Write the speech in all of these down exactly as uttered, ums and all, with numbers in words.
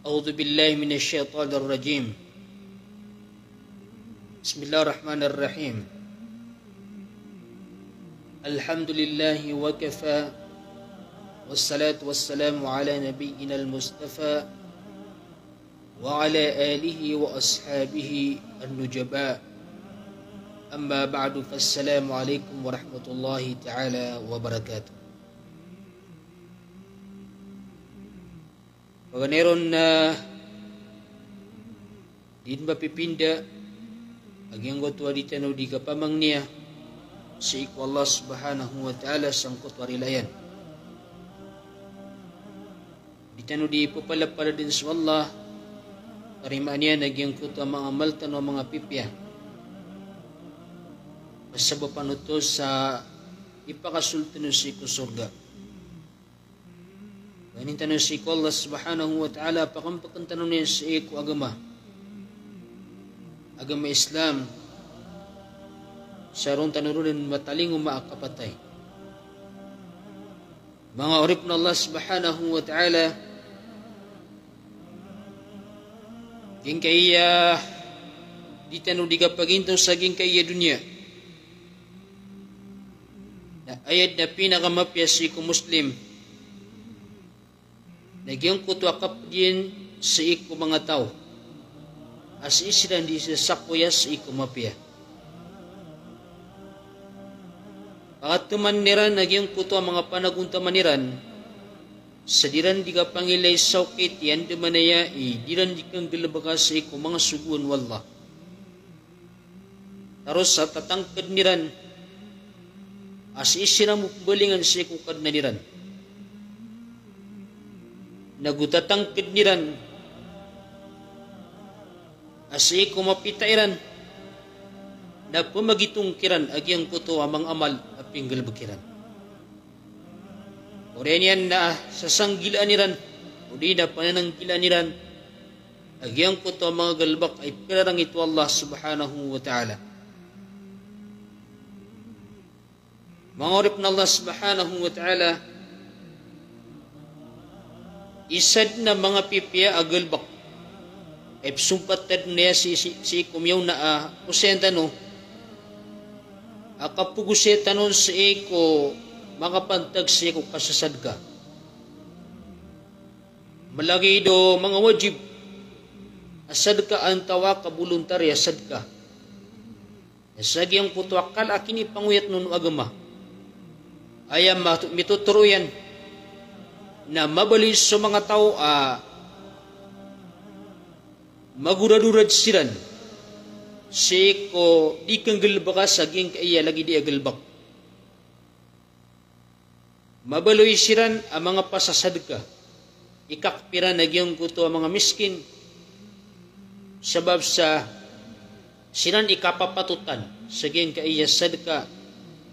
أعوذ بالله من الشيطان الرجيم. بسم الله الرحمن الرحيم. الحمد لله وكفى، والصلاة والسلام على نبينا المصطفى، وعلى آله وأصحابه النجباء. أما بعد، فالسلام عليكم ورحمة الله تعالى وبركاته. Paganay ron na di dn ba pipinda a giyangkoto a di tano di kapamangniya sii ko Allah Subhanahu wa Ta'ala sangkoto a rila iyan. Di tano di ppalapaladen so Allah, tarimaan iyan a giyangkoto a manga amal tano a manga pipiya. Sabap ano oto sa ipakasold tano sii ko sorga. Pangnin tano sii ko Allah Subhanahu wa Ta'ala, pakampakn tano niyan sii ko agama, agama Islam, sa ron tano ron matalingoma a kapatay. Manga oripn o Allah Subhanahu wa Ta'ala, giyangkaya di tano di kapagintaw sa giyangkaya doniya. Na aya dn a pinakamapiya sii ko Muslim na giyangkoto a kapd iyan sii ko manga taw a sii siran di sasakoya sii ko mapiya. Pakatman iran a giyangkoto a manga panagontaman iran sa di ran di kapangilay sa okit i andamanaya i di ran di kanggalbka sii ko manga sogoan o Allah. Taros sa tatangkdn iran a sii siran bo pmbalingan sii ko Kadnan iran. Nago tatangkdn iran a sii ko mapita iran na pmagitong kiran a giyangkoto a manga amal a pinggalbk iran. Oriyan iyan na sasanggilaan iran, odi na panananggilaan iran a giyangkoto a manga galbk a ipirarangit o Allah Subhanahu wa Ta'ala. Manga oripn o Allah Subhanahu wa Ta'ala, isa dn a manga pipiya a galbk a ipsompat tano niyan sii, sii, sii ko miyaona a osayan tano, a kapagosay tano sii ko makapantag sii ko kasasadka. Malagid o manga wajib a sadka antawaa ka voluntary a sadka. Sa giyangkoto a kala a kinipangoyat on o agama, aya ma-, mitotoro iyan na mabaloy so manga taw a magoradorad siran sii ko di kanggalbka sa giyangkaya lagid i a galbk. Mabaloy siran a manga pasasadka, ikakp iran a giyangkoto a manga miskin, sabap sa siran i kapapatotan sa giyangkaya sadka,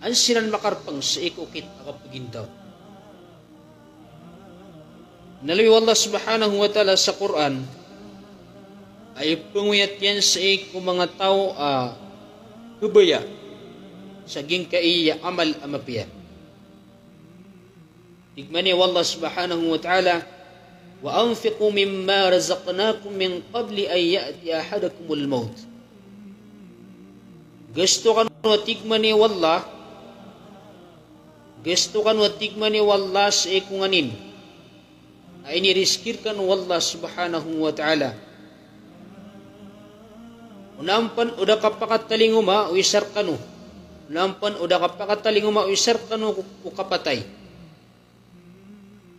an siran makarpang sii ko okit a kapagintaw. Inaloy o Allah Subhanahu wa Ta'ala sa Qur'an a ipangoyat iyan sii ko manga taw a kabaya sa giyangkaya amal a mapiya. Tig mambo o Allah Subhanahu wa Ta'ala, "Wa anfiqu mimma razaqnakum min qabli an ya'tiya ahadakumul mawt." Gasto kano, tig mambo o Allah, gasto kano, tig mambo o Allah, sii ko nganin a inirizki rkano o Allah Subhanahu wa Ta'ala. Onaan pn o da kapakatalingoma o isa rkano. Onaan pn o da kapakatalingoma o isa rkano ko, ko kapatay.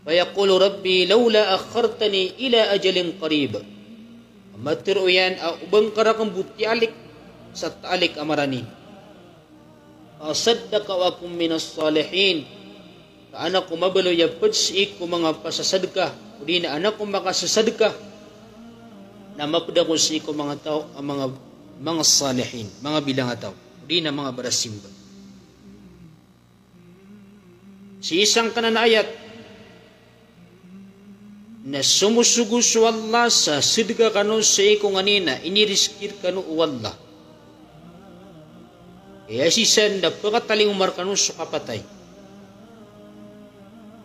Fayaqulu, "Rabbi, lawla akhartani ila ajalin qarib." Matharo iyan a o ba ngka rakn bo tiyaalik sa taalik a marani. Fa asaddaqa wa akun minas salihin. Ka an ako mabaloy a pd sii ko manga pasasadka, odi na an ako makasasadka, na mapd ako sii ko manga taw a manga, manga salihin, manga bilangataw, odi na manga barasimba. Sii sangkanan a ayat, na somosogo so Allah sa sadka kano sii ko nganin a inirizki rkano o Allah. Aya sii san na pkatalingoma rkano so kapatay.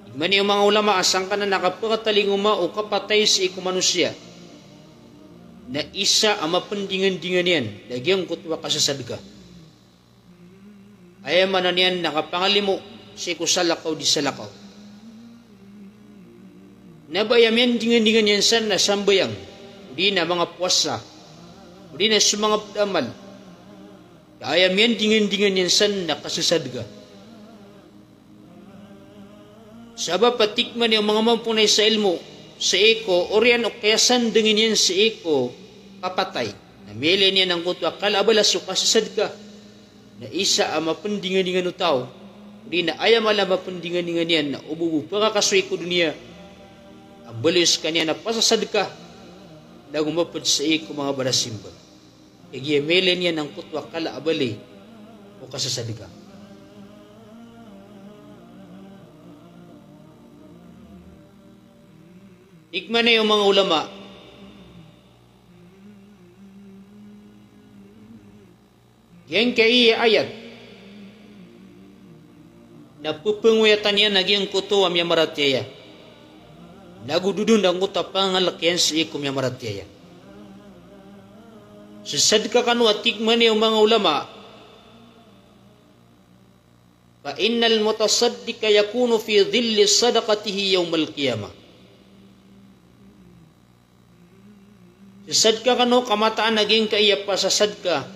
Tig Mani o manga ulama a sangkanan a kapakatalingoma o kapatay sii ko manosiya na isa a mapendingandingan iyan na giyangkoto a kasasadka. Aya maana niyan na kapangalimo sii ko salakaw di salakaw. Na ba aya miyandingandingan iyan san na sambayang, odi na manga powasa, odi na so manga ped a amal. Ka aya miyandingandingan iyan san na kasasadka. Sabap a tig mambo o manga mamponay sa ilmo, sii ko oriyan o kiyasandeng iyan sii ko kapatay, na miyailay niyan angkoto a kala a balas o kasasadka na isa a mapendingandingan o taw, odi na aya mala a mapendingandingan iyan na o bo bo pakakasoy ko doniya a mbaloy sekaniyan a pasasadka na go maped sii ko manga barasimba. Kagiya miyailay niyan angkoto a kala a bali o kasasadka. Tig mambo o manga ulama, giyangkai a ayat na pepengoyatan iyan a giyangkoto a miyamaratiyaya, na go dodon angkoto a pangalek iyan sii ko miyamaratiyaya. Sasadka kano a tig mambo o manga ulama, fa innal mutasaddiqa yakunu fi dhilli sadaqatihi yawmal qiyamah. Sasadka kano ka mataan a giyangkai a pasasadka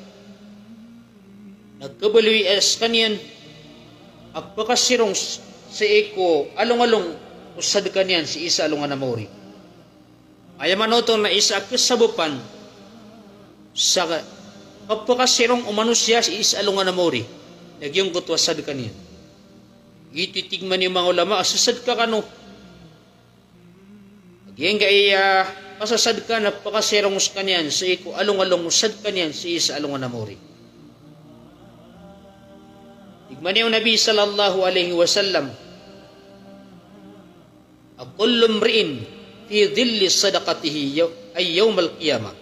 na khabaloy a sekaniyan a pakasirong s-, sii ko alongalong o sadka niyan sii sa alongan a maori. Aya maana oto na isa a kesabapan sa kapakasirong o manosiya sii sa alongan a maori na giyangkoto a sadka niyan. Giyoto i tig mambo o manga ulama a sasadka kano a giyangkai a pasasadka na pakasirong sekaniyan sii ko alongalong o sadka niyan sii sa alongan a maori. Tig mambo o Nabi sallallahu alaihi wasallam, kullu mri'in fi dhilli sadaqatihi yaw-, ay yawmal qiyamah.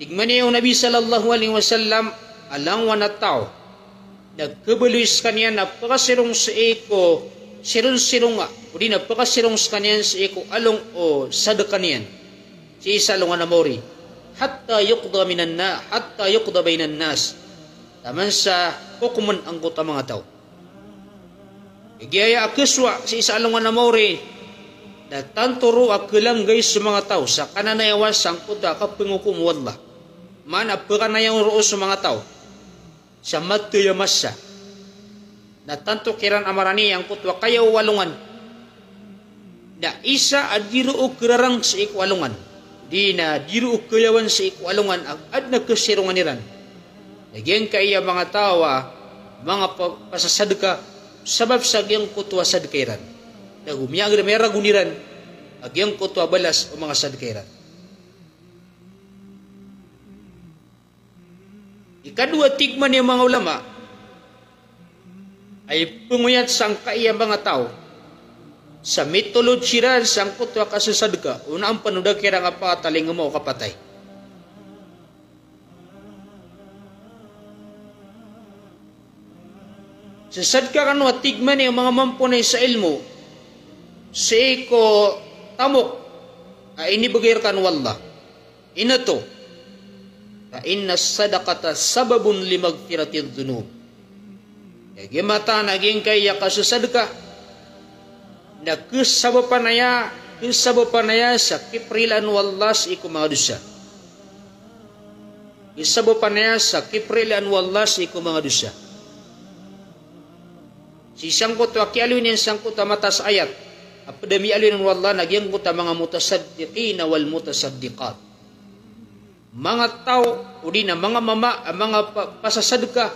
Tig mambo o Nabi sallallahu alaihi wasallam, a langowan a taw na khabaloy sekaniyan a pakasirong sii ko sironsirong a, odi na pakasirong sekaniyan sii ko along o sadka niyan sii sa alongan a maori, hatta yuqda minan na-, hatta yuqda bainan nas, taman sa hokomen angkoto a manga taw. Kagiya aya a kesowa sii sa alongan a maori na tanto ron a kelanggay so manga taw sa kananayawa sangkoto a kapengokom o Allah. Maana a pekanayaw ron so manga taw sa mathay a masa na tanto kiran a marani angkoto a kayaw o alongan. Na isa a di ron kerarang sii ko alongan, odi na di ron keyawan sii ko alongan a aden a kesirongan iran na giyangkai a manga taw a manga pa-, pasasadka sabap sa giyangkoto a sadka iran. Na go miyag-, miyaragon iran a giyangkoto a balas o manga sadka iran. Ikadowa, tig mambo o manga ulama, a ipengoyat sangkai a manga taw sa mitolod siran sangkoto a kasasadka, onaan pen o da kiran a pakatalingoma o kapatay. Sasadka kano a tig mambo o manga mamponay sa ilmo sii ko tamok a inibegay rkano o Allah. Ino oto? Fa innas sadaqata sababun li maghfiratidh dhunub. Kagiya mataan a giyangkai a kasasadka na kesabapan aya, kesabapan aya sa kiperilaan o Allah sii ko manga dosa. Kesabapan aya sa kiperilaan o Allah sii ko manga dosa. Sii sangkoto a kiyaaloy niyan sangkoto a matas a ayat a ped a miyaaloy o Allah na giyangkoto a manga mutasaddiqina wal mutasaddiqat. Manga taw, odi na manga mama a manga pa-, pasasadka,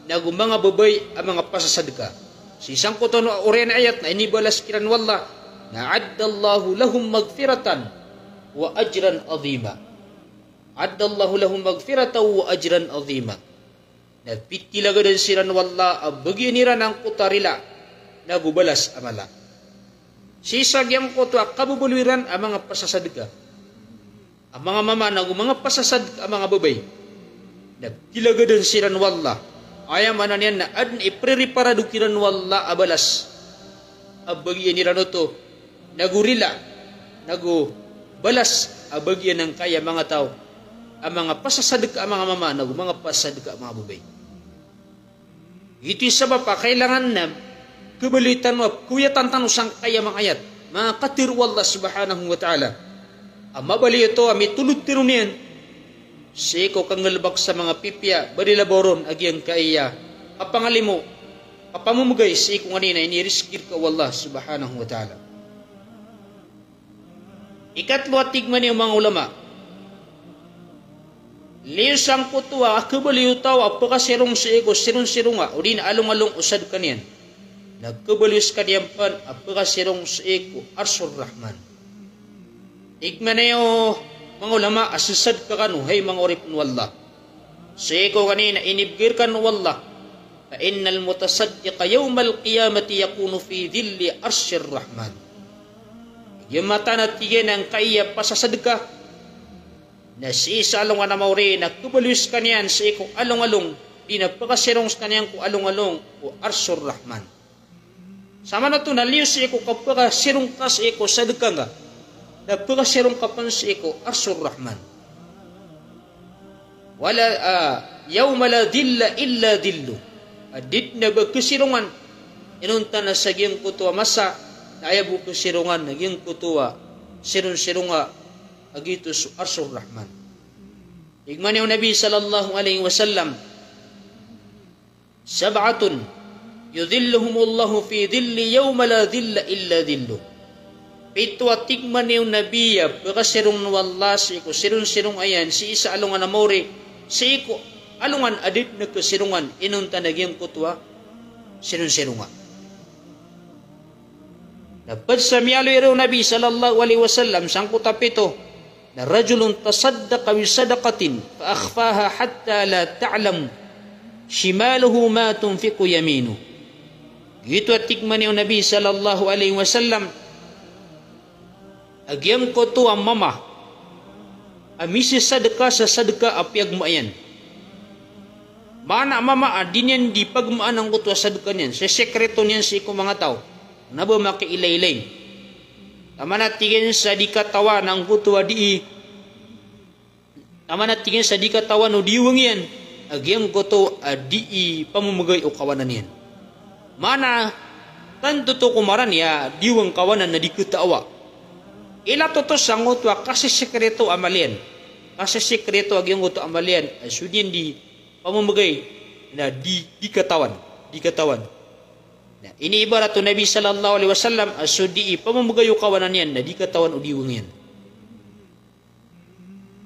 na go manga babay a manga pasasadka. Sii sangkoto a oriyan a ayat na inibalas kiran o Allah na a'addallahu lahum maghfiratan wa ajran azima. A'addallahu lahum maghfiratan wa ajran azima. Na pitilagadan siran o Allah a bagian iran angkoto a rila na go balas a mala. Sii sa giyangkoto a kababaloy iran a manga pasasadka a manga mama na go manga pasasadka a manga babay, na pitilagadan siran o Allah Aya maana niyan na adn i pririparado kiran o Allah a balas a bagian iran oto, nago rila, nago balas a bagian angkaya manga taw a manga pasasadka a manga mama, nago manga pasasadka a manga babay. Ito i sabap a kailangan na kabaloy tano a koyatan tano sangkaya manga ayat, manga katharo o Allah subhanahu wa ta'ala. A mabaloy oto a mitolod tano niyan sii ko kanggalbk sa manga pipiya, ba di labaw ron a giyangkaya kapangalimo, kapamamgay sii ko nganin a inirizki rka o Allah subhanahu wa ta'ala. Ikatlo a tig man iyan o manga ulama, liyo sangkoto a kabaloy o taw a pkasirong sii ko sirong-sironga, odi na along-along o sadka niyan, na kabaloy skaniyan pn a pkasirong sii ko Arshur Rahman. Tig man iyan o manga ulama a sasadka kano, hay manga oripn o Allah, sii ko nganin a inibgay rkano o Allah, fa innal mutasaddiqa yawmal qiyamati yakunu fi dhilli arshir rahman. Giya mataan a tig iyan angkaya pasasadka na sii sa alongan a maori na kabaloy skaniyan sii ko along-along, di na pkasirong skaniyan ko along-along o Arshur Rahman. Samanoto na liyo sii ko kapkasirong ka sii ko sadka ngka, na pkasirong ka pn sii ko Arshur Rahman. Wala, ah, yawma la dhilla illa dhillu. A di dn a ba kasirongan inonta na sa giyangkoto a masa, na aya bo kasirongan na giyangkoto a siron-sironga a giyoto so Arshur Rahman. Tig man iyan o Nabi sallallahu alaihi wasallam, sab'atun yudhilluhumullahu fi dhillihi yawma la dhilla illa dhilluh. Pito a tig man iyan o Nabi a pkasirong o Allah sii ko siron-sironga iyan sii sa alongan a maori, sii ko alongan a di dn a kasirongan inonta na giyangkoto a siron-sironga. Na pd sa miyaaloy iran o Nabi sallallahu alaihi wasallam sangkoto a pito, na rajulun tasaddaqa bi sadaqatin fa akhfaha hatta la ta'lam shimaluhu ma tunfiqu yaminuh. Giyoto a tig man iyan o Nabi sallallahu alaihi wasallam, a giyangkoto a mama a misasadka sa sadka a piyagmaa iyan. Maana a mama a di niyan di pagmaan angkoto a sadka niyan, sesekrito niyan sii ko manga taw, na ba makiilaylay. Taman a tig iyan sa di katawan angkoto a di i, taman a tig iyan sa di katawan o diwang iyan a giyangkoto a di i pamamgay o kawanan iyan. Maana, tanto oto ko marani a diwang kawanan na di katawa. Ilay oto sangkoto a kasesekrito a amal iyan. Kasesekrito a giyangkoto a amal iyan a so di niyan di pamamgay na di, di katawan, di katawan. Na iniibarat o Nabi sallallahu alaihi wasallam a so di i pamamgay o kawanan iyan na di katawan o diwang iyan.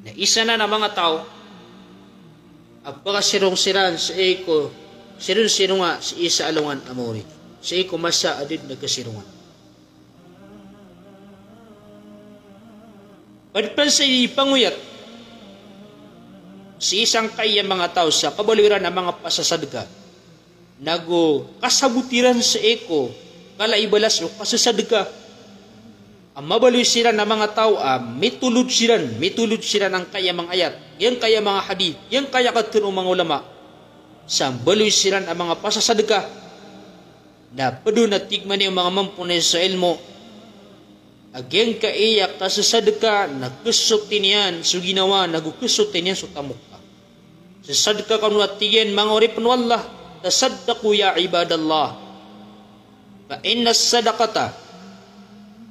Na isa nan a manga taw a pkasirong siran sii ko siron-sironga sii sa alongan a maori, sii ko masa a di dn a kasirongan. Pd pn sa ipangoyat sii sangkaya manga taw sa kabaloy iran a manga pasasadka, nago kasabot iran sii ko kala i balas o kasasadka, a mabaloy siran a manga taw a mitolod siran, mitolod siran angkaya manga ayat, giyangkaya manga hadith, giyangkaya katharo o manga ulama, sa mbaloy siran a manga pasasadka. Na pd on a tig man iyan o manga mamponay sa ilmo a giyangkaya kasasadka na kasotin iyan so ginawa, nago kasotin iyan so tamok ka. Sasadka kano a tig iyan, manga oripn o Allah, tasaddaqu ya ibadallah, fa innas sadaqata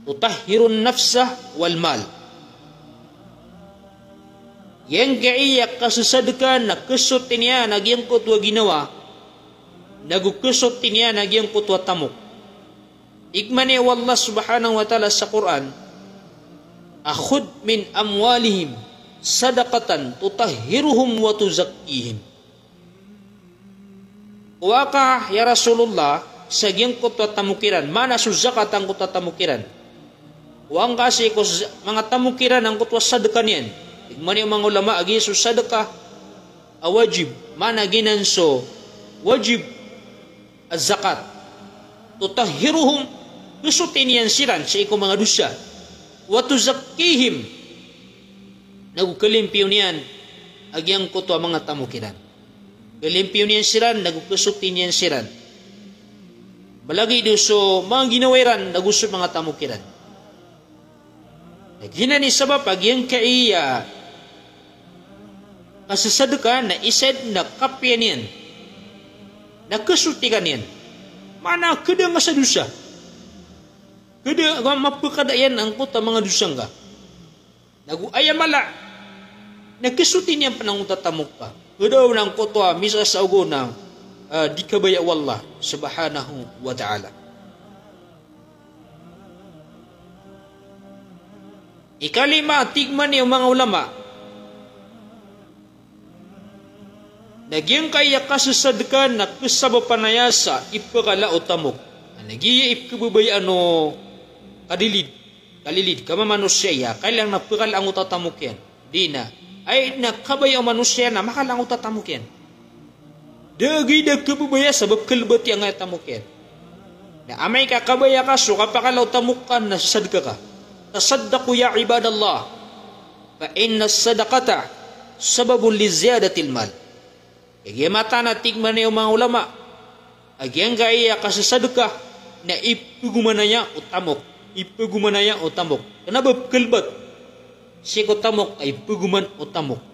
tutahhirun nafsa wal mal. Giyangkaya kasasadka na kasotin iyan a giyangkoto a ginawa, nago kasotin iyan a giyangkoto a tamok. Tig man iyan o Allah subhanahu wa ta'ala sa Qur'an, a khudh min amwalihim sadaqatan tutahhiruhum wa tuzakkihim. Kowaa ka, ya Rasulullah, sa giyangkoto a tamok iran, maana so zakat angkoto a tamok iran. Kowaa ngka sii ko z-, manga tamok iran angkoto a sadka niyan. Tig man iyan o manga ulama a giya so sadka a wajib, maana giyanan so wajib a zakat. Tutahhiruhum, kasotin iyan siran sii ko manga dosa. Wa tuzakkihim, nago kalimpiyon iyan a giyangkoto a manga tamok iran. Kalimpiyo niyan siran, nago kasoti niyan siran. Malagid o so manga ginawa iran, nago so manga tamok iran. Na giyanan i sabap a giyangkaya kasasadka na isa dn a kapiya niyan, na kasoti ka niyan. Maana, khada nga sa dosa. Khada nga mapkhada iyan angkoto a manga dosa ngka. Nago aya mala na kasoti niyan pn angkoto a tamok ka. Khada o angkoto a misasaogo na, ah, di kabaya o Allah subhanahu wa ta'ala. Ikalima, tig man iyan o manga ulama, na giyangkaya kasasadka na khasabapan aya sa ipkala o tamok. Na giya i pkhababayaan o kadilid, kalilid, kamamanosiya, kailangan na pkala angkoto a tamok iyan. Di na, aya dn a kabaya o manosiya na makala angkoto a tamok iyan. Da a giya da khababaya sabap khalbati angkaya tamok iyan. Na amay ka kabaya ka so kapakala o tamok ka na sadka ka. Tasaddaqu ya ibadallah, fa inna sadaqata sababun li ziyadatil mal. Kagiya mataan a tig man iyan o manga ulama a giyangkaya kasasadka na ipgoman aya o tamok. Ipgoman aya o tamok. Kna ba pkhalbat sii ko tamok a ipgoman o tamok.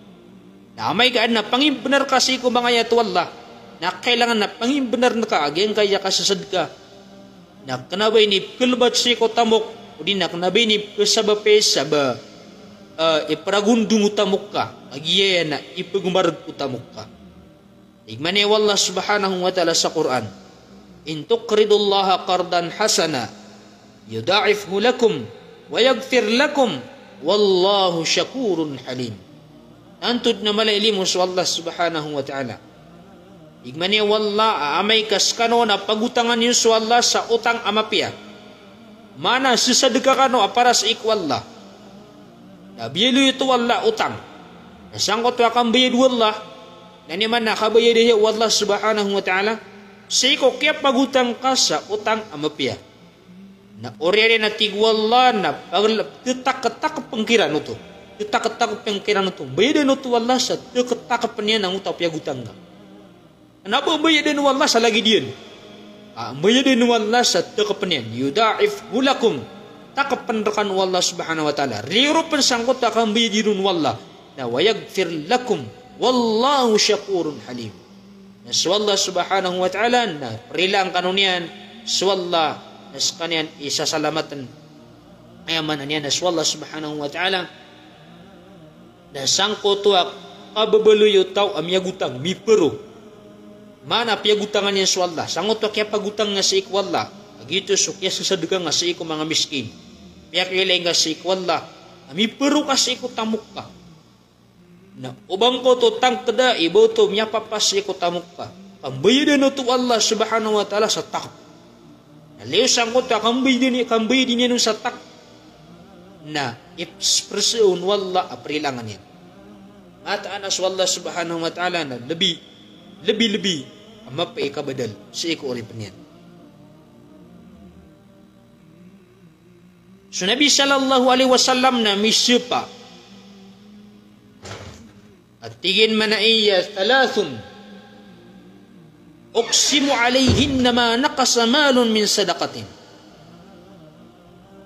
Na amay ka adn a pangimbnar ka sii ko manga ayat o Allah, na kailangan na pangimbnar ngka a giyangkaya kasasadka na kna ba ini pkhalbat sii ko tamok, odi na kna ba ini pkhasabapi sa ba, eh, ipragondong o tamok ka, a giya na ipgomarg o tamok ka. Tig man iyan o Allah subhanahu wa ta'ala sa Qur'an, "In tuqridullaha qardan hasana, yudha'ifhu lakum, wa yaghfir lakum, wallahu shakurun halim." Tanto dn a mala i limo so Allah subhanahu wa ta'ala. Tig man iyan o Allah a amay ka skano na pagotangan iyo so Allah sa otang a mapiya. Maana, sasadka kano a para sii ko Allah. Na biyaloy oto o Allah otang. Na sangkoto a kambayad o Allah, na aya maana a kabayad aya o Allah subhanahu wa ta'ala sii ko kiyapagotang ka sa otang a mapiya. Na oriyan iyan a tig o Allah na pagl-, ttaktakpn kiran oto. Ttaktakpn kiran oto. Mbayadan oto o Allah sa ttaktakpn iyan angkoto a piyagotang ka. Kna ba mbayadan o Allah sa lagid iyan. Ah, mbayadan o Allah sa ttakpn iyan. Yudha'ifhu lakum. Takpn rkano o Allah subhanahu wa ta'ala. Riyoropn sangkoto a kambayadi ron o Allah. Na wa yaghfir lakum. Wallahu shakurun halim. Na so Allah subhanahu wa ta'ala na prilaan kano niyan so Allah na skaniyan i sasalamatan. Aya maana niyan na so Allah subhanahu wa ta'ala na sangkoto a kababaloy o taw a miyagotang, miparo. Maana piyagotangan iyan so Allah. Sangkoto a kiyapagotang nga sii ko Allah, a giyoto so kiyasasadka nga sii ko manga miskin. Piyakiilay nga sii ko Allah a miparo ka sii ko tamok ka. Na o ba ngkoto tangkda i ba oto miyapapas sii ko tamok ka, kambayadan oto o Allah subhanahu wa ta'ala sa takp. Na liyo sangkoto a kambayadi niyan, kambayadi niyan on sa takp, na ipsprso on o Allah a prilaan iyan. Mataan a so Allah subhanahu wa ta'ala na lbi, lbi-lbi a mapiya i kabadal sii ko oripn iyan. So Nabi sallallahu alaihi wasallam na misapa a tig iyan man a iya, "Thalathun uqsimu alaihinna ma naqasa malun min sadaqatin."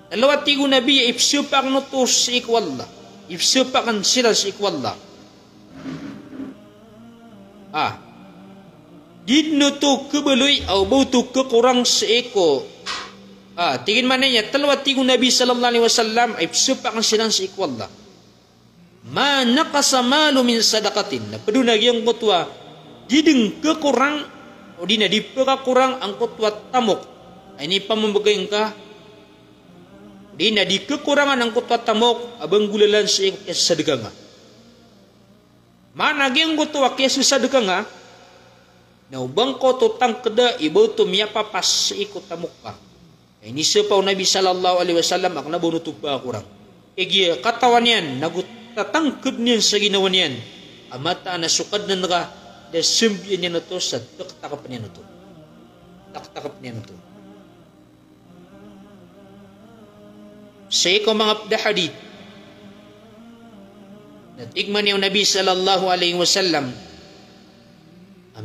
Tlo a tig o Nabi a ipsapa akn oto sii ko Allah. Ipsapa akn siran sii ko Allah. Ah. Di dn oto khabaloy a o ba oto khakorang sii ko. Ah, tig iyan man a iya, tlo a tig o Nabi sallallahu alaihi wasallam a ipsapa akn siran sii ko Allah. Ma naqasa malu min sadaqatin. Na pd on a giyangkoto a di dn khakorang, odi na di pkhakorang angkoto a tamok a inipamambgay ngka, odi na di khakorangan angkoto a tamok a ba nggolalan sii ko kiyasasadka nga. Maana giyangkoto a kiyasasadka nga, na o ba ngkoto tangkda i ba oto miyapapas sii ko tamok ka. Inisapa o Nabi sallallahu alaihi wasallam a kna ba on oto pkhakorang. Kagiya katawan iyan, nago tatangkdn iyan sa ginawa niyan a mataan a so Kadnan ka, da sambian iyan oto sa ttaktakpn iyan oto. Ttaktakpn iyan oto. Sii ko manga pd a hadith na tig man iyan o Nabi sallallahu alaihi wasallam,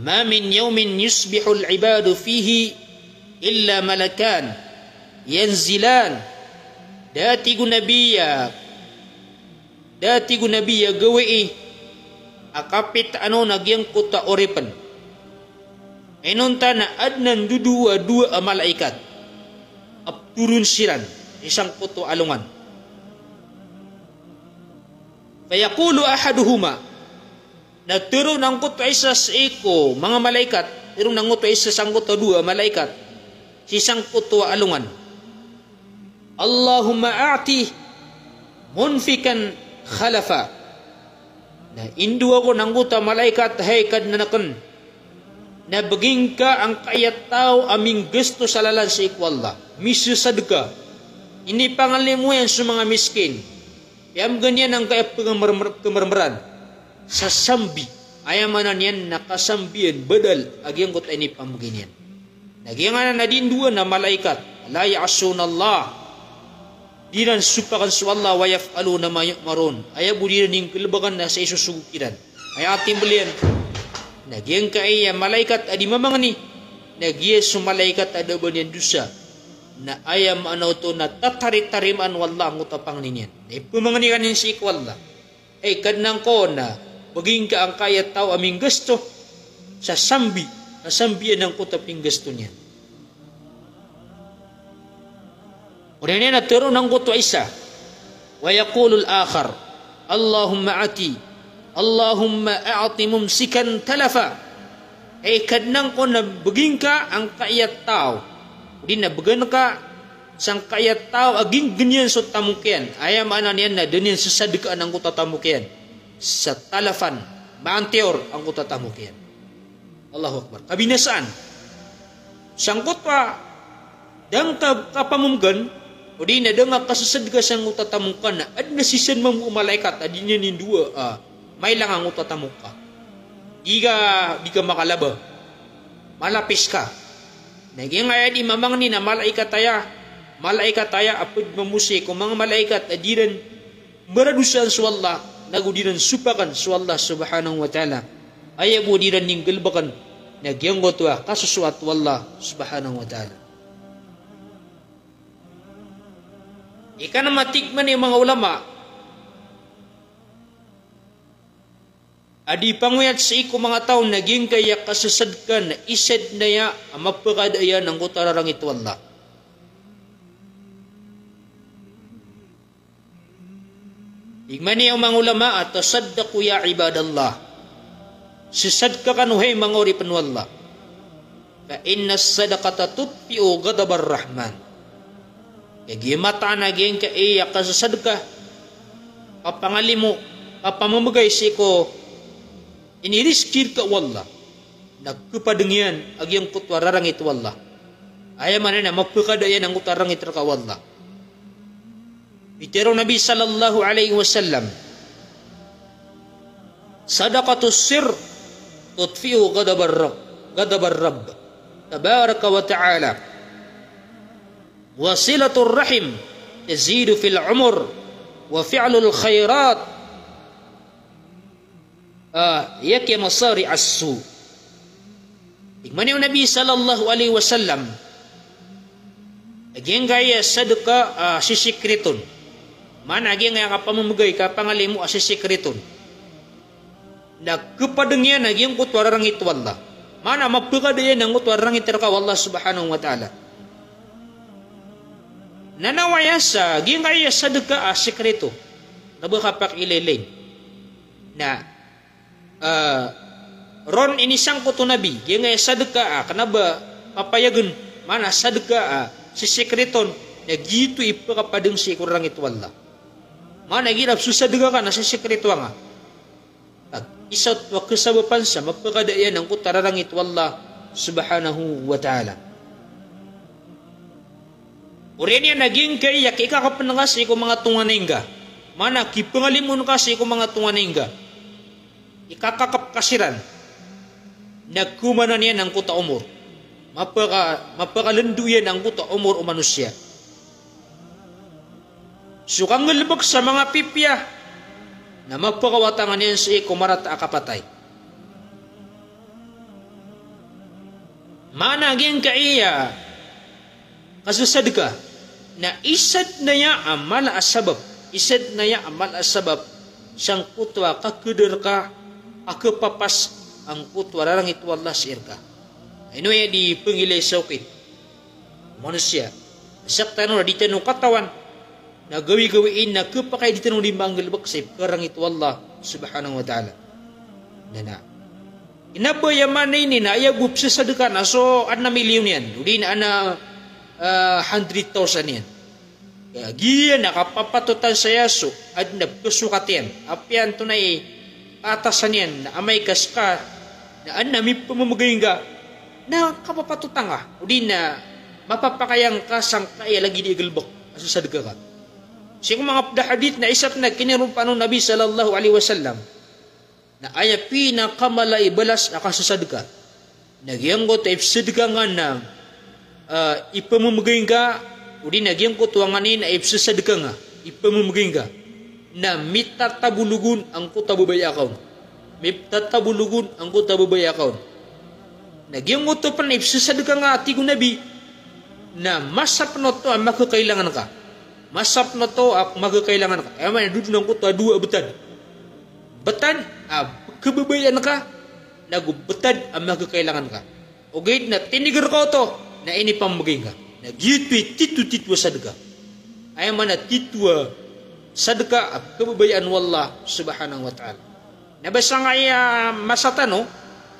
Ma min yawmin yusbihul ibadu fihi illa malakan yanzilan. Da, tig o Nabi, a Da, tig o Nabi, a gawii a kapitaan on a giyangkoto a oripn inonta na adn a ndodowa a dowa a malaikat a ptoron siran sii sangkoto a alongan. Fayaqulu ahaduhuma, na tharoon angkoto a isa sii ko manga malaikat, tharoon angkoto a isa sangkoto a dowa a malaikat sii sangkoto a alongan. Allahumma a'ti munfiqan khalafa. Na indowa ko nangkoto a malaikat, hay Kadnan akn, na bgi ngka angkaya taw a minggasto sa lalan sii ko Allah, misasadka. Inipangalimo iyan so manga miskin. Piyamgan iyan angkaya pkhamarmar-, khamarmaran sa sambi. Aya maana niyan na kasambian, badal a giyangkoto a inipamgay niyan. Na giyangkanan a di ndowa a malaikat, la ya'suna Allah, di iran sopakn so Allah, wa yaf'aluna ma yu'marun, aya bo di iran inggalbkn na sa isosogo kiran. Aya katimbl iyan na giyangkaya malaikat a di mamangni, na giya so malaikat a da a ba niyan dosa, na aya maana oto na tataritarimaan o Allah angkoto a pangni niyan. Na ipmangni ka niyan sii ko Allah, hay Kadnan ko, na bgi ngka angkaya taw a minggasto sa sambi, sa sambi angkoto a pinggasto niyan. Oriyan iyan na tharoon angkoto a isa, wa yaqulul akhar, Allahumma a'ti, Allahumma a'ti mumsikan talafa. Hay Kadnan ko, na bgi ngka angkaya taw, di na bgan ka sangkaya taw a ginggn iyan so tamok iyan. Aya maana niyan na da niyan sasadkaan angkoto a tamok iyan sa talafan, maantiyor angkoto a tamok iyan. Allahu Akbar. Kabinasaan. Sangkoto a da ngka kapamamgan, odi na da ngka kasasadka sangkoto a tamok ka na adn a sii san mambo a malaikat a di niyan indowa a mailang angkoto a tamok ka. Di ka, di ka makalaba. Malapis ka. Na giyangkaya di mamangni na malaikat aya, malaikat aya a pd mambo sii ko manga malaikat a di iran mbaradosaan so Allah, nago di iran sopakn so Allah subhanahu wa ta'ala. Aya bo di iran inggalbkn na giyangkoto a kasosoat o Allah subhanahu wa ta'ala. Ika na matig man i manga ulama a di pangoyat sii ko manga taw na giyangkaya kasasadka na isa dn aya a mapakada iyan angkoto a rarangit o Allah. Tig man iyan o manga ulama a, tasaddaqu ya ibadallah. Sasadka kano hay manga oripn o Allah. Fa innas sadaqata tutfi'u ghadabar rahman. Kagiya mataan a giyangkaya kasasadka, kapangalimo, kapamamgay sii ko inirizki rka o Allah, na khapadng iyan a giyangkoto a rarangit o Allah. Aya maana niyan na mapakada iyan angkoto a rarangit rka o Allah. Pitharo o Nabi sallallahu alaihi wasallam, sadaqatus sirr tutfi'u ghadabar rabb, ghadabar rabb tabaraka wa ta'ala. Wa silatur rahim tazidu fil umur. Wa fi'lul khairat, ah, yaqi masari'as su. Tig man iyan o Nabi sallallahu alaihi wasallam, a giyangkaya sadka a sisikriton, maana a giyangkaya kapamamgay, kapangalimo a sisikriton, na khapadng iyan a giyangkoto a rarangit o Allah. Maana mapakada iyan angkoto a rarangit rka o Allah subhanahu wa ta'ala. Na nawaya sa giyangkaya sadka a sikrito, na ba kapakilalayn. Na, ah, ron inisangkot o Nabi, giyangkaya sadka a kna ba papayagn, maana sadka a sisikriton, na giyoto i pkhapadng sii ko rarangit o Allah. Maana giya so sadka ka na sisikriton nga. Ag, isa oto a kasabapan sa mapakada iyan angkoto a rarangit o Allah subhanahu wa ta'ala. Oriyan iyan a giyangkaya kikakapn ka sii ko manga tonganay ngka, maana kipangalimon ka sii ko manga tonganay ngka, ikakakp ka siran, na khaomanan iyan angkoto a omor. Mapaka-, mapakalndo iyan angkoto a omor o manosiya. So kanggalbk sa manga pipiya na mapakawatangan iyan sii ko marata a kapatay. Maana giyangkaya kasasadka na isa dn aya a mala a sabap, isa dn aya a mala a sabap sangkoto a kakhdar ka a khapapas angkoto a rarangit o Allah sii rka. Ino aya di pnggilai sa okit o manosiya. Sktano na di tano katawan na gawii-gawii na khapakay di tano di manggalbk sa ipkharangit o Allah subhanahu wa ta'ala. Na, na. Kna ba aya maana ini na aya bo pzasadka na so adn a milyon iyan, odi na adn a, ah, hundred thousand iyan. Kagiya na kapapatotan saya so adn a pkhasokat iyan. Apiya antonaa i kaatasan iyan na amay ka ska na adn a mipmamgay ngka na kapapatotan ka. Odi na mapapakay angka sangkaya lagid i galbk a sasadka ka. Sii ko manga pd a hadith na isa pn a kinirompaan o Nabi sallallahu alaihi wasallam na aya pinakamala i balas a kasasadka na giyangkoto a ipsadka nga na, ah, ipmamgay ngka, odi na giyangkoto a nganin a ipsasadka nga, ipmamgay ngka, na mitatabolog on angkoto a babaya ka on. Mitatabolog on angkoto a babaya ka on. Na giyangkoto pn a ipsasadka nga, a tig o Nabi, na masa pn oto a makakailangan ka. Masa pn oto a makakailangan ka. Aya maana na dodon angkoto a dowa a btad. Btad a kababayaan ka, nago btad a makakailangan ka. Ogaid na tinigar ka oto, na inipamgay ngka. Na giyoto i titotito a sadka. Aya maana tito a sadka a kababayaan o Allah subhanahu wa ta'ala. Na ba sangkaya masa tano,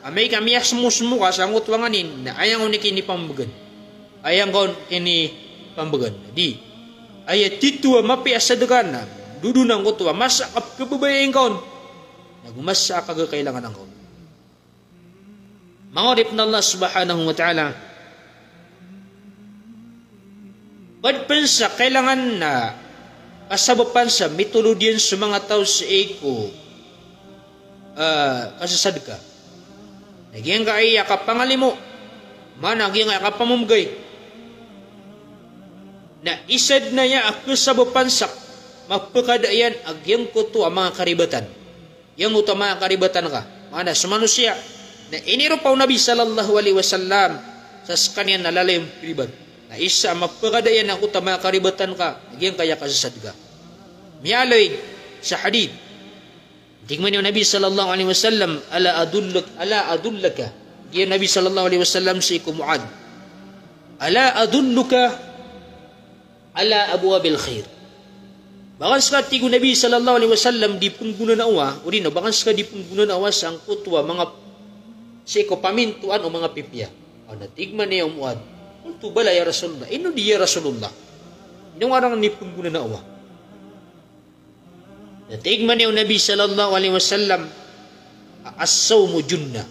amay ka miyasmosmo ka sangkoto a nganin, na aya ngka on i kinipambagan. Aya ngka on i kinipambagan. Di, aya tito a mapiya a sadka na dodon angkoto a masa a kapkhababayai ngka on, nago masa a kagakailangan angka on. Manga oripn o Allah subhanahu wa ta'ala, pd pn sa kailangan na kasabapan sa mitolod iyan so manga taw sii ko, ah, kasasadka. Na giyangkaya kapangalimo, maana giyangkaya kapamamgay, na isa dn aya a kasabapan sa mapkhada iyan a giyangkoto a manga karibatan. Giyangkoto a manga karibatan ka. Maana so manosiya na iniropa o Nabi sallallahu alaihi wasallam sa skaniyan na lalayon piribat. Na isa a mapkhada iyan angkoto a manga karibatan ka, giyangkaya kasasadka. Miyaaloy sa hadith. Tig mambo o Nabi sallallahu alaihi wasallam, "Ala adullak-, ala adullaka." Giya o Nabi sallallahu alaihi wasallam sii ko Muadh, "Ala adulluka ala abwabil khair?" Ba kan ska, tig o Nabi sallallahu alaihi wasallam, di pnggonanao, odi na ba kan ska di pnggonanao sangkoto a manga, sii ko pamintoan o manga pipiya? Aw, na tig mambo o Muadh, "Qultu bala ya Rasulullah." Ino di ya Rasulullah? Ino ngaran i pnggonanao? Na tig mambo o Nabi sallallahu alaihi wasallam, "As-sawmu junnah."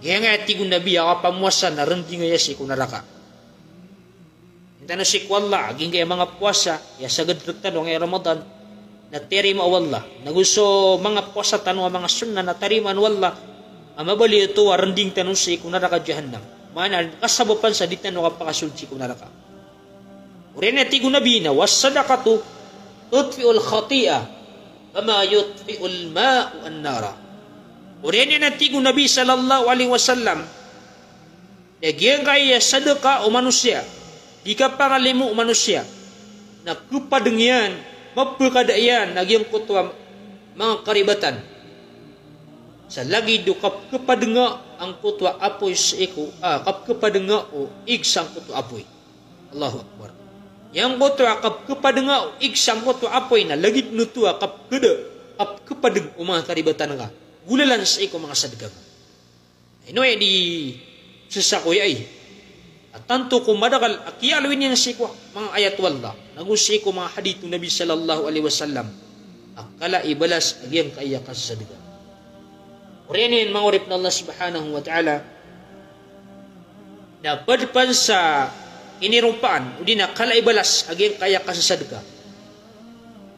Giyangkaya, tig o Nabi, a kapamowasa na rnding aya sii ko naraka. Intan o sii ko Allah, giyangkaya manga powasa, aya sagad rktano angkaya Ramadan, na tiyarima o Allah. Nago so manga powasa tano a manga sunnah na tarimaan o Allah, a mabaloy oto a rnding tano sii ko naraka jahannam. Maana kasabapan sa di tano kapakasold sii ko naraka. Oriyan iyan, tig o Nabi, na, "Was-sadaqatu tutfi'ul khati'ah kama yutfi'ul ma'u an-nara." Oriyan iyan, tig o Nabi sallallahu alaihi wasallam, na giyangkaya sadka o manosiya, di kapangalimo o manosiya, na khapadng iyan, mapkhada iyan a giyangkoto a manga karibatan sa lagid o kapkhapadnga angkoto a apoy sii ko, ah, kapkhapadnga o ig sangkoto a apoy. Allahu Akbar. Giyangkoto a kapkhapadnga o ig sangkoto a apoy na lagid oto a kapkhada, kapkhapadng o manga karibatan ka, golalan sii ko manga sadka ka. Ino aya di sasakoyai a tanto ko madakl a kiyaaloy niyan sii ko manga ayat o Allah, nago sii ko manga hadith o Nabi sallallahu alaihi wasallam, a kala i balas a giyangkaya kasasadka. Oriyan iyan, manga oripn o Allah subhanahu wa ta'ala, na pd pn sa inirompaan, odi na kala i balas a giyangkaya kasasadka,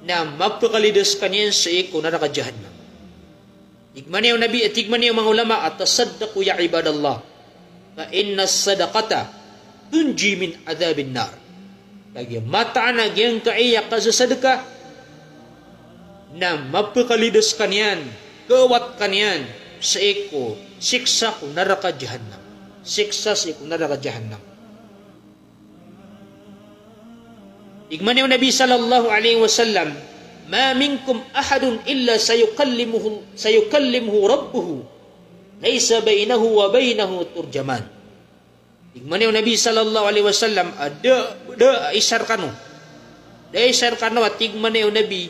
na mapkhalidas skaniyan sii ko naraka jahannam. Tig mambo o Nabi, tig mambo o manga ulama, "Atasaddaqu ya ibadallah, fa innas sadaqata tunji min adhabin nar." Kagiya mataan a giyangkaya kasasadka na mapkhalidas skaniyan, khaawat skaniyan sii ko siksa ko naraka jahannam. siksa sii ko naraka jahannam. Tig mambo o Nabi sallallahu alaihi wasallam, "Ma minkum ahadun illa sayukallimuhu, sayukallimuhu rabbuhu, laisa bainahu wa bainahu turjaman." Tig mambo o Nabi sallallahu alaihi wasallam, a da, da isa rkano, da isa rkano, a tig mambo o Nabi,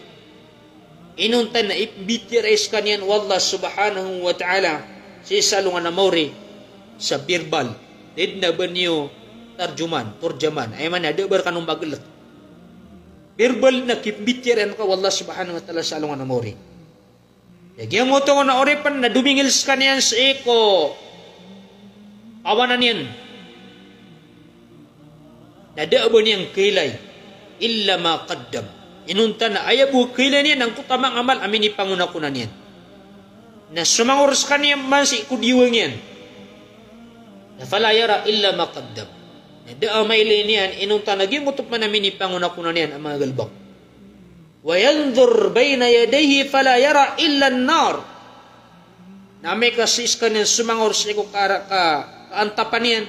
inonta na ipmbitiyarai skaniyan o Allah subhanahu wa ta'ala sii sa alongan a maori sa birbal. Da dn a ba niyo tarjuman, turjaman. Aya maana, da a ba rkano maglk. Birbal na kipmbitiyarai rkano o Allah subhanahu wa ta'ala sa alongan a maori. Lagid angkoto a oripn na domingil skaniyan sii ko kawanan iyan. Na da a ba niyan kailay, illa ma qaddam. Inonta na aya bo a kailay niyan angkoto a manga amal a minipangonakona niyan. Na somangor skaniyan man sii ko diwang iyan. Na fala yara illa ma qaddam. Na da a mailay niyan inonta na giyangkoto pman a minipangonakona niyan a manga galbk. Wa yanzur baina yadayhi fala yara illa an-nar. Na amay ka sii skaniyan somangor sii ko ka, ka, kaantapan iyan,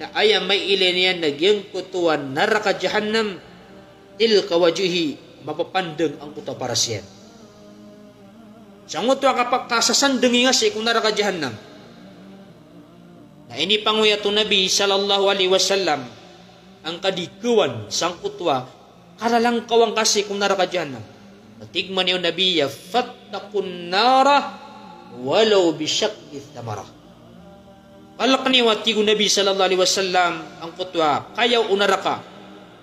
na aya mailay niyan na giyangkoto a naraka jahannam, tilqa'a wajhihi, mapapandng angkoto a paras iyan. Sangkoto a kapakasasandngi nga sii ko naraka jahannam. Na inipangoyat o Nabi sallallahu alaihi wasallam angka di kawan sangkoto a kalalangkawan ka sii ko naraka jahannam. Na tig mambo o Nabi a, "Fattaqun nara walau bishaqqi thamrah." Kalkn iyo, a tig o Nabi sallallahu alaihi wasallam, angkoto a kayaw o naraka.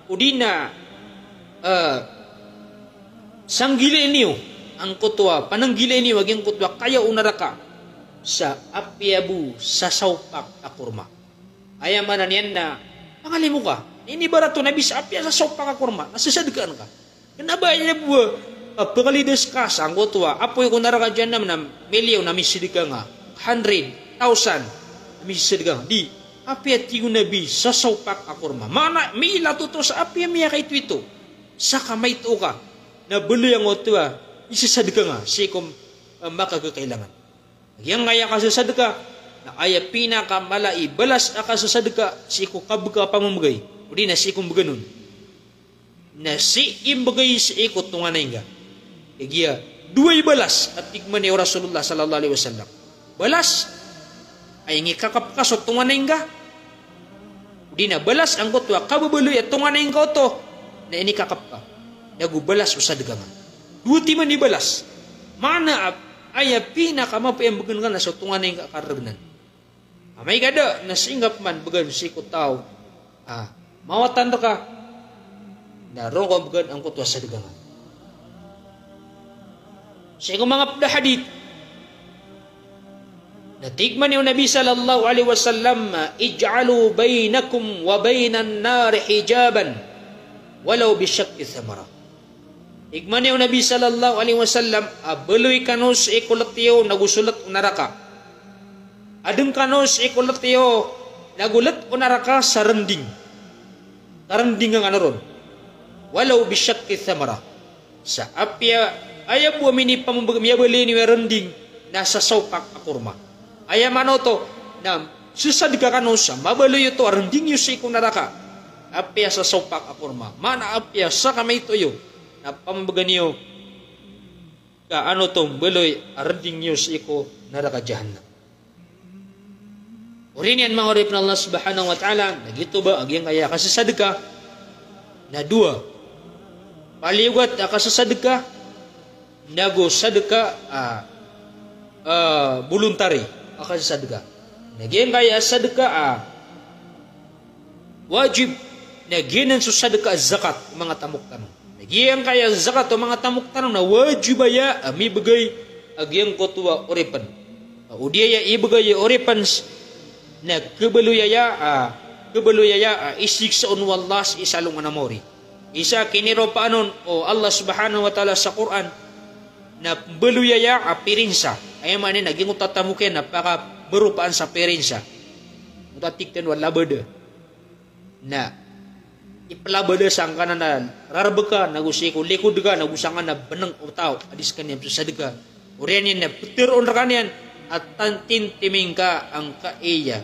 O di na, eh, sanggilai niyo angkoto a, pananggilai niyo a giyangkoto a kayaw o naraka sa apiya bo sa sawpak a korma. Aya maana niyan na pangalimo ka. Inibarat o Nabi sa apiya sa sawpak a korma, na sasadkaan ka. Kna ba aya bo a, a, pangalidas ka sangkoto a apoy ko naraka jahannam na miliyon a misadka nga, hundred thousand a misadka nga. Di, apiya tig o Nabi sa sawpak a korma. Maana, miilat oto sa apiya miyakaito-ito. Sa kamaito ka na baloy angkoto a isasadka nga sii ko, a, makakakailangan. Giyangkaya kasasadka na aya pinakamala i balas a kasasadka sii ko kabka a pamambgay, o di na sii ko mbgan on, na sii mbgay sii ko tonganay nga. Kagiya dowa i balas a tig mambo o Rasulullah sallallahu alaihi wasallam. Balas a ingikakap ka so tonganay nga, o di na balas angkoto a kababaloy a tonganay nga oto na inikakap ka, nago balas o sadka nga. Dowa timan i balas. Maana a, aya pinakamapiya a mbgan ka na so tonganay nga a kargnan. Amay ka da na sii nga pman bgan sii ko taw a mawatan rka, na roo ka mbgan angkoto a sadka nga. Sii ko manga pd a hadith, na tig mambo o Nabi sallallahu alaihi wasallam, "Ij'alu bainakum wa bainan nari hijaban walau bishaqqi thamrah." Tig mambo o Nabi sallallahu alaihi wasallam a baloy kano sii ko lt iyo nago so lt o naraka. Adn kano sii ko lt iyo nago lt o naraka sa rnding. Karndingan kano ron. Walau bishaqqi thamrah. Sa apiya aya bo a minipamb-, miyabaloy niyo a rnding na sa sawpak a korma. Aya maana oto na sasadka kano sa mabaloy oto a rnding iyo sii ko naraka. Apiya sa sawpak a korma. Maana apiya sa kamaito iyo na pambgan iyo ka ano oto mbaloy a rnding iyo sii ko naraka jahannam. Oriyan iyan manga oripn o Allah subhanahu wa ta'ala, na giyoto ba a giyangkaya a kasasadka na dowa. Paliyogat a kasasadka, nago sadka a, a, voluntary a kasasadka. Na giyangkaya a sadka a wajib, na giyanan so sadka a zakat o manga tamok tano. Na giyangkaya a zakat o manga tamok tano na wajib aya a mibgay a giyangkoto a oripn. O di aya ibgay a oripn s-, na khabaloy aya a, khabaloy aya a isiksa on o Allah sii sa alongan a maori. Isa kiniropaan on o Allah subhanahu wa ta'ala sa Qur'an na mbaloy aya a pirinsa. Aya maana na giyangkoto a tamok iyan na pakabaropaan sa pirinsa. Oto a tig tano a labada. Na iplabada sangkanan a rarb ka, nago sii ko likod ka, nago sangkanan a bnng o taw a di skaniyan pzasadka. Oriyan iyan na ptharoon rkaniyan a tantimtiming ka angkaya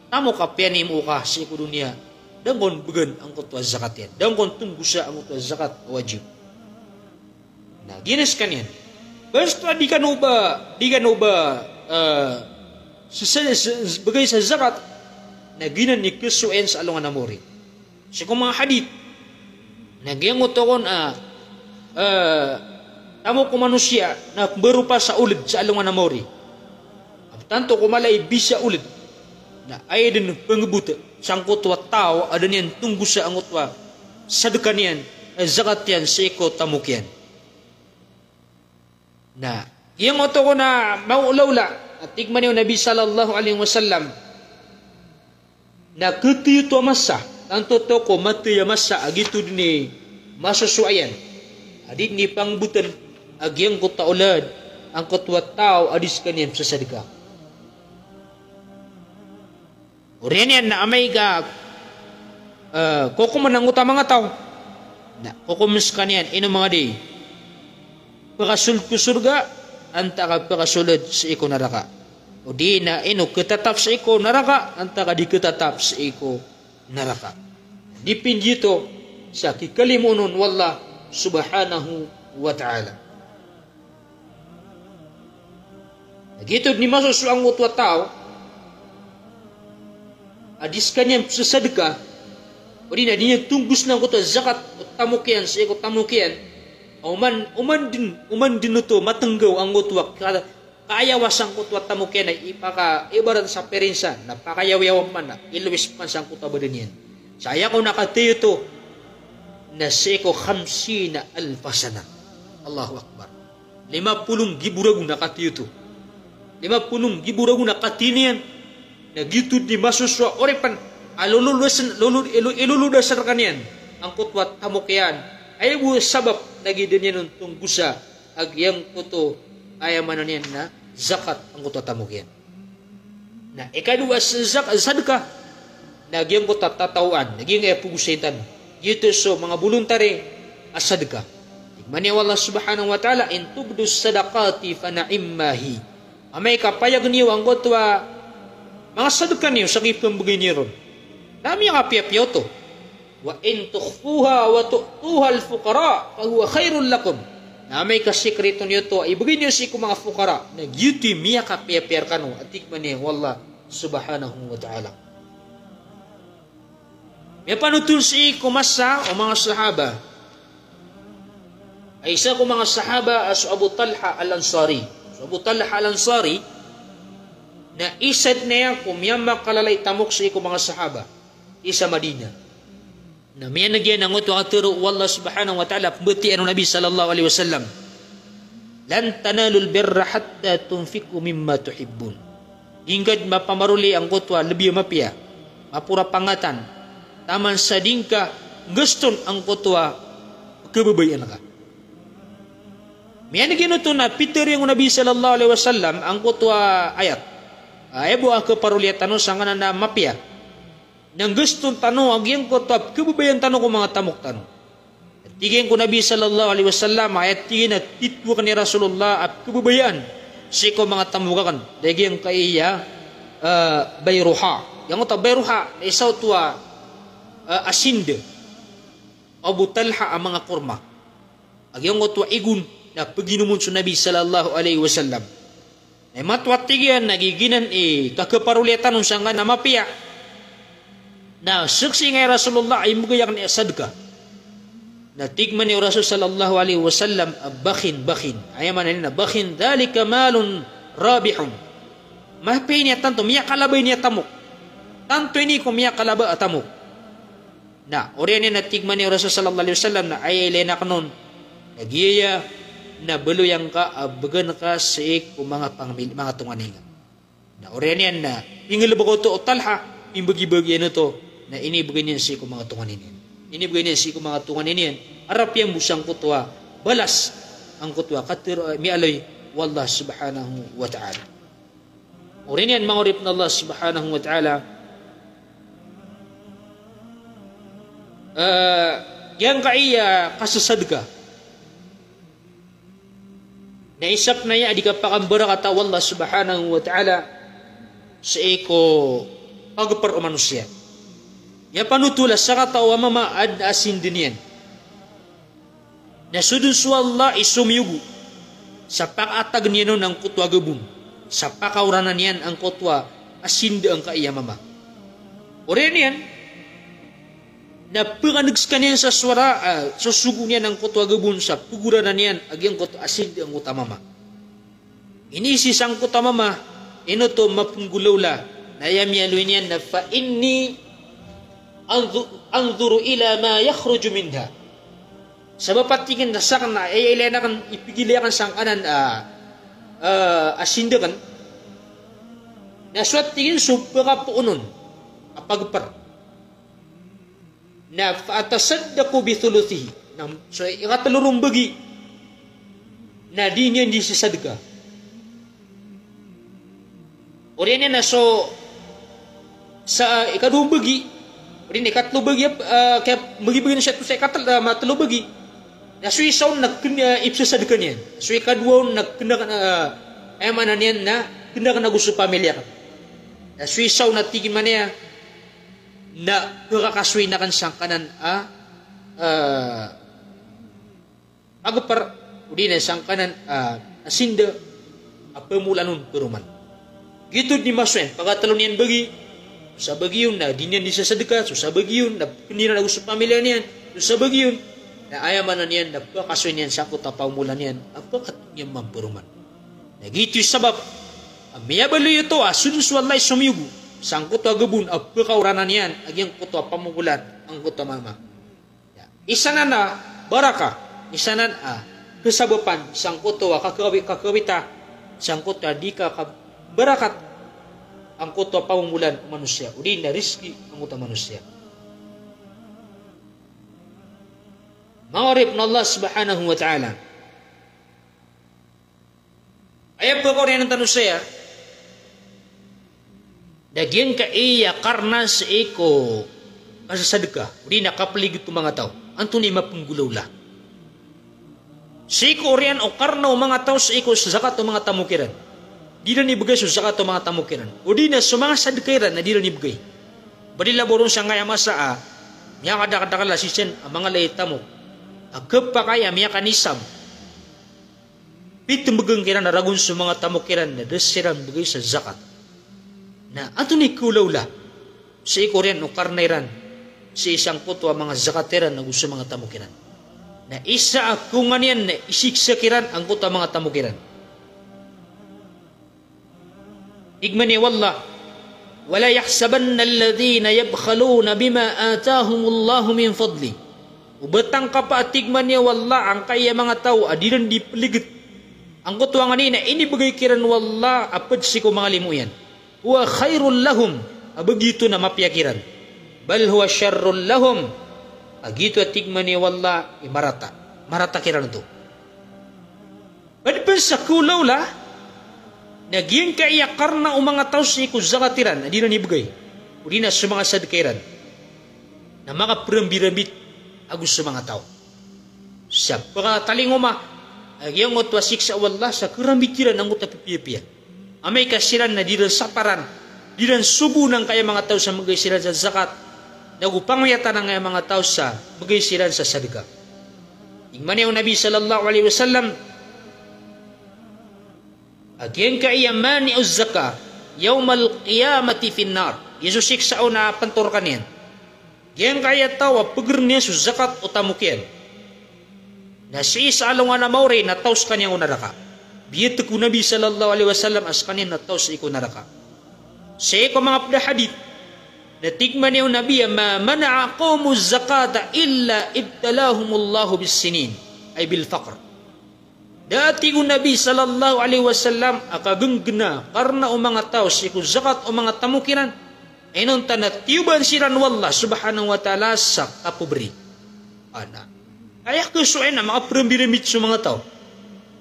tamok a piyanimo ka sii ko doniya, da ngka on bgan angkoto a zakat iyan, da ngka on tonggosa angkoto a zakat a wajib. Na giyanan skaniyan. Basta di kano ba, di kano ba, eh, sa, sa, sa, bgay sa zakat, na giyanan i kasowa iyan sa alongan a mori. Sii ko manga hadith na giyangkoto kon a, eh, tamok o manosiya na baropa sa oled sa alongan a mori. Tanto ko mala i bisa oled na aya dn pngbota sangkoto a taw a da niyan tonggosa angkoto a sadka niyan, eh, zakat iyan sii ko tamok iyan. Na giyangkoto kon a maolaola a tig mambo o Nabi sallallahu alaihi wasallam na khathay oto a masa, tanto oto ko mathay a masa a giyoto dn i masosowa iyan a di dn i pangbotan a giyangkoto a olad angkoto a taw a di skaniyan pzasadka. Oriyan iyan na amay ka, eh, kokoman angkoto a manga taw na kokoman skaniyan ino manga di pkasold ko sorga antaa ka pkasold sii ko naraka, odi na ino khatatap sii ko naraka antaa ka di khatatap sii ko naraka. Dipindi oto sa kikalimoon on o Allah subhanahu wa ta'ala. Na giyoto dn i masosowa angkoto a taw a di skaniyan pzasadka, odi na di niyan tonggosn angkoto a zakat o tamok iyan sii ko tamok iyan, oman, oman dn, oman dn oto matnggaw angkoto a ka-, kaayawa sangkoto a tamok iyan a ipaka-, ibarat sa pirinsa na pakayawayawa pman na ilowis pman sangkoto a badan iyan. Sa aya kon a khathay oto na sii ko khamsina alfa sana. Allahu Akbar. Lima polo nggibo ragon a khathay oto. Lima polo nggibo ragon a khathay niyan. Na giyoto dn i masosowa oripn a lolodasn, lolo-, ilo-, ilolodas rkaniyan angkoto a tamok iyan. Aya bo sabap na giya da niyan on tonggosa a giyangkoto a aya maana niyan na zakat angkoto a tamok iyan. Na ikadowa sa zak-, sadka na giyangkoto a tatawaan, na giyangkaya pogosay tano. Giyoto so manga voluntary a sadka. Tig mambo o Allah subhanahu wa ta'ala, "In tubdu sadaqati fa ni'ma hi." Amay ka payag niyo angkoto a manga sadka niyo sa kipmbgay niyo ron, na miyakapiyapiya oto. "Wa in tukhfuha wa tu'tuhal fuqara fa huwa khairul lakum." Na amay ka sikreto niyo oto a ibgay niyo sii ko manga fuqara, na giyoto i miyakapiyapiya rkano, a tig mambo o Allah subhanahu wa ta'ala. Miyapanothol sii ko masa o manga sahaba a isa ko manga sahaba a so Abu Talha Al-Ansari. So Abu Talha Al-Ansari na isa dn aya ko miyamakalala i tamok sii ko manga sahaba sii sa Madinah. Na miyaneg iyan angkoto a katharo o Allah subhanahu wa ta'ala a pmbatiyaa o Nabi sallallahu alaihi wasallam, "Lan tanalul birra hatta tunfiqu mimma tuhibbun." Di ngka dn mapamaroli angkoto a lbi a mapiya, maporo a pangatan, taman sa di ngka nggaston angkoto a khababayaan ka. Miyaneg iyan oto na pitharo iyan ko Nabi sallallahu alaihi wasallam angkoto a ayat. Aya bo a khaparoliya tano sangkanan a mapiya na nggaston tano a giyangkoto a pkhababayaan tano ko manga tamok tano. Tig iyan ko Nabi sallallahu alaihi wasallam, aya tig iyan a titho akn i Rasulullah a pkhababayaan sii ko manga tamok akn, da giyangkaya, eh, Bayruha. Giyangkoto a Bayruha na isa oto a, eh, asind o Abu Talha a manga korma. A giyangkoto a igon na pginomon so Nabi sallallahu alaihi wasallam. Na imanto a tig iyan na giyanan i kakhaparoliya tano sangkanan a mapiya. Na saksi nga i Rasulullah a imbgay akn i sadka. Na tig mambo o Rasul sallallahu alaihi wasallam a bakhin, bakhin. Aya maana niyan na bakhin, "Dhalika malun rabihun." Mapiya ini a tanto, miyakalaba ini a tamok. Tanto ini ko miyakalaba a tamok. Na oriyan iyan a tig mambo o Rasul sallallahu alaihi wasallam na aya ilay akn on na giyaya na baloy angka a bgan ka sii ko manga pangmil-, manga tonganay ngka. Na oriyan iyan na inglb oto o Talha, imbagibagi iyan oto, na inibgay niyan sii ko manga tonganay niyan. Inibgay niyan sii ko manga tonganay niyan a rapiyan bo sangkoto a balas angkoto a katharo, miyaaloy o Allah subhanahu wa ta'ala. Oriyan iyan manga oripn o Allah subhanahu wa ta'ala, eh, giyangkaya kasasadka na isa pn aya a di kapakambarakat o Allah subhanahu wa ta'ala sii ko pagpr o manosiya. Aya panothol a sakataw a mama a da a sindn iyan. Na so dn so Allah i somiyogo sa pakaatagn iyan on angkoto a gabon, sa pakaoranan iyan angkoto a sindn angkai a mama. Oriyan iyan, na pkaneg skaniyan sa sowara, ah, sosogoon iyan angkoto a gabon sa pgoranan iyan a giyangkoto a sindn angkoto a mama. Iniiza sangkoto a mama, ino oto mapnggolawla, na aya miyaaloy niyan na, "Fa inni anzu-, anzuru ila ma yakhruju minha." Sabap a tig iyan na sakn na, aya ilay akn, ipgilay akn sangkanan a, ah, a sindn akn. Na so a tig iyan so pkapoon on a pagpr. Na fa atasaddaqu bi thuluthihi. Na so ikatlo ron bagi na di niyan di sasadka. Oriyan iyan na so sa ikadowa bagi, oriyan ikatlo bagi, ah, kaya bagi-bagi na siya oto sa ikatlo, ah, matlo bagi. Na so isa on na kn-, ah, ipsasadka niyan. So ikadowa on na kna, ah, aya maana niyan na kna akn ago so pamilya akn. Na so isa on na tig iyan a na pkakasoyin akn sangkanan a, ah, pagpr, odi na sangkanan a, a sindn a pmolan on paroman. Giyoto dn i masowa iyan, pkatlo niyan bagi, so sa bagi on na di niyan di sasadka, so sa bagi on na kn iran ago so pamilya niyan, so sa bagi on na aya maana niyan na pkakasoyin iyan sangkoto a pamolan iyan a pkatlo niyan mambaroman. Na giyoto i sabap a miyabaloy oto a so dn so Allah i somiyogo sangkoto a gabon a pkaoranan iyan a giyangkoto a pamolan angkoto a mama. Ya. Isa nan a baraka, isa nan a kasabapan sangkoto a kakawi-, kakawita, sangkoto a di kakabarakat angkoto a pamolan o manosiya, odi na rizki angkoto a manosiya. Manga oripn o Allah subhanahu wa ta'ala. Aya pkaoriyan tano saya, na giyangkaya karna sii ko kasasadka, odi na kapligit o manga taw. Antonaa i mapnggolawla? Sii ko oriyan o karna o manga taw sii ko zakat o manga tamok iran. Di iran ibgay so zakat o manga tamok iran. Odi na so manga sadka iran na di iran ibgay. Ba di labo ron sangkaya masa a miyakadakdakl a sisn a manga lay tamok a khapakay a miyakanisab. Pitmbgn kiran a ragon so manga tamok iran na da siran bgay sa zakat. Na antonaa i khaolawla sii ko oriyan o karna iran, sii sangkoto a manga zakat iran ago so manga tamok iran? Na isa a khaonga niyan na isiksa kiran angkoto a manga tamok iran. Tig man iyan o Allah, "Wala yahsabanna alladhina yabkhaluna bima atahumullahu min fadlih." Oba tangkapa, tig man iyan o Allah, angkaya manga taw a di iran di pligit angkoto a nganin a inibgay kiran o Allah a pd sii ko manga limo iyan. "Huwa khairul lahum," a ba giyoto na mapiya kiran. "Bal huwa sharrul lahum," a giyoto a tig man iyan o Allah i marata. Marata kiran oto. Pd pn sa khaolawla na giyangkaya karna o manga taw sii ko zakat iran a di iran ibgay, odi na so manga sadka iran, na makaprambirambit ago so manga taw sa pkatalingoma a giyangkoto a siksa o Allah sa kharambit iran angkoto a pipiyapiya. Amay ka siran na di iran saparan, di iran sogoon angkaya manga taw sa mbgay siran sa zakat, nago pangoyatan angkaya manga taw sa mbgay siran sa sadka. Tig man iyan o Nabi sallallahu alaihi wasallam a giyangkaya mani'uz zakah yawmal qiyamati fin nar. Giya so siksa on a pntorka niyan. Giyangkaya taw a pgrn iyan so zakat o tamok iyan na sii sa alongan a maori na taw skaniyan ko naraka. Biyatk o Nabi sallallahu alaihi wasallam a skaniyan na taw sii ko naraka. Sii ko manga pd a hadith na tig man iyan o Nabi a, "Ma mana'a qawmun zakata illa ibtalahumullahu bis sinin," ay bil faqr. Da a, tig o Nabi sallallahu alaihi wasallam, a kagnggna karna o manga taw sii ko zakat o manga tamok iran, inonta na tiyoban siran o Allah subhanahu wa ta'ala sa kapobri. Ana. Aya kasowa iyan a makaprambirambit so manga taw.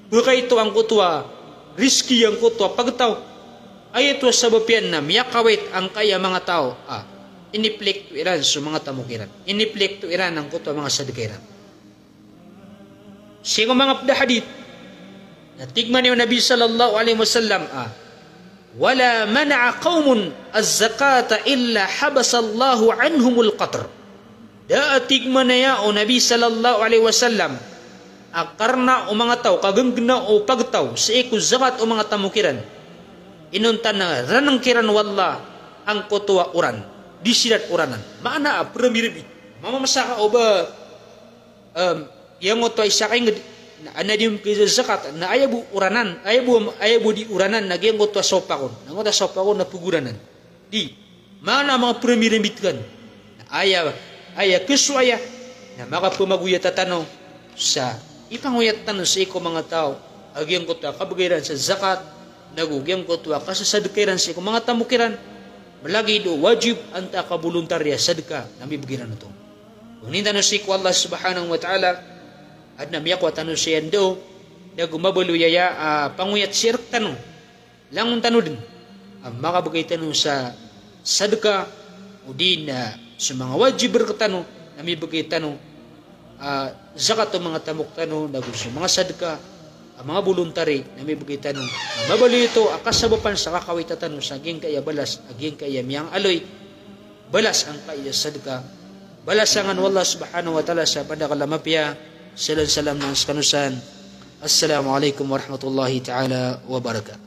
Pkaito angkoto a rizki angkoto a pagtaw. Aya oto a sabap iyan na miyakawit angkaya manga taw a iniplikto iran so manga tamok iran. Iniplikto iran angkoto a manga sadka iran. Sii ko manga pd a hadith na tig man iyan o Nabi sallallahu alaihi wasallam a, Wala mana'a qawmun az-zakata illa habasallahu anhumul qatr. Da a tig man aya o Nabi sallallahu alaihi wasallam a karna o manga taw, kagnggna o pagtaw sii ko zakat o manga tamok iran, inonta na raneng kiran o Allah angkoto a oran, di siran oranan. Maana a prembi-rembi. Mamamasa ka o ba, em, giyangkoto a isa ka inged, na, na di mpiza zakat, na aya bo oranan, aya bo, aya bo di oranan, na giyangkoto a sopakon. Na giyangkoto a sopakon na pegoranan. Di, maana a manga prembi-rembi tkan. Na aya, aya keso aya, na makapemagoyat tano sa ipangoyat tano sii ko manga taw a giyangkoto a kabegay iran sa zakat, nago giyangkoto a kasasadka iran sii ko manga tamok iran, malagid o wajib antaa ka voluntary a sadka na mibegay iran oto. Pangnin tano sii ko Allah subhanahu wa ta'ala, aden a miyakowa tano sa aya ndao, nago mabaloy aya a pangoyat sii rektano. Langon tano den a makabegay tano sa sadka, odi na so manga wajib rektano na mibegay tano, a, zakat o manga tamok tano, nago so manga sadka a manga voluntary na mibegay tano. A mabaloy oto a kasabapan sa kakawita tano sa giyangkaya balas a giyangkaya miyangaloy, balas angkaya sadka. Balasan kano o Allah subhanahu wa ta'ala sa padakel a mapiya. Salam, salam na skano san. Assalamu alaikum warahmatullahi ta'ala wabarakatuh.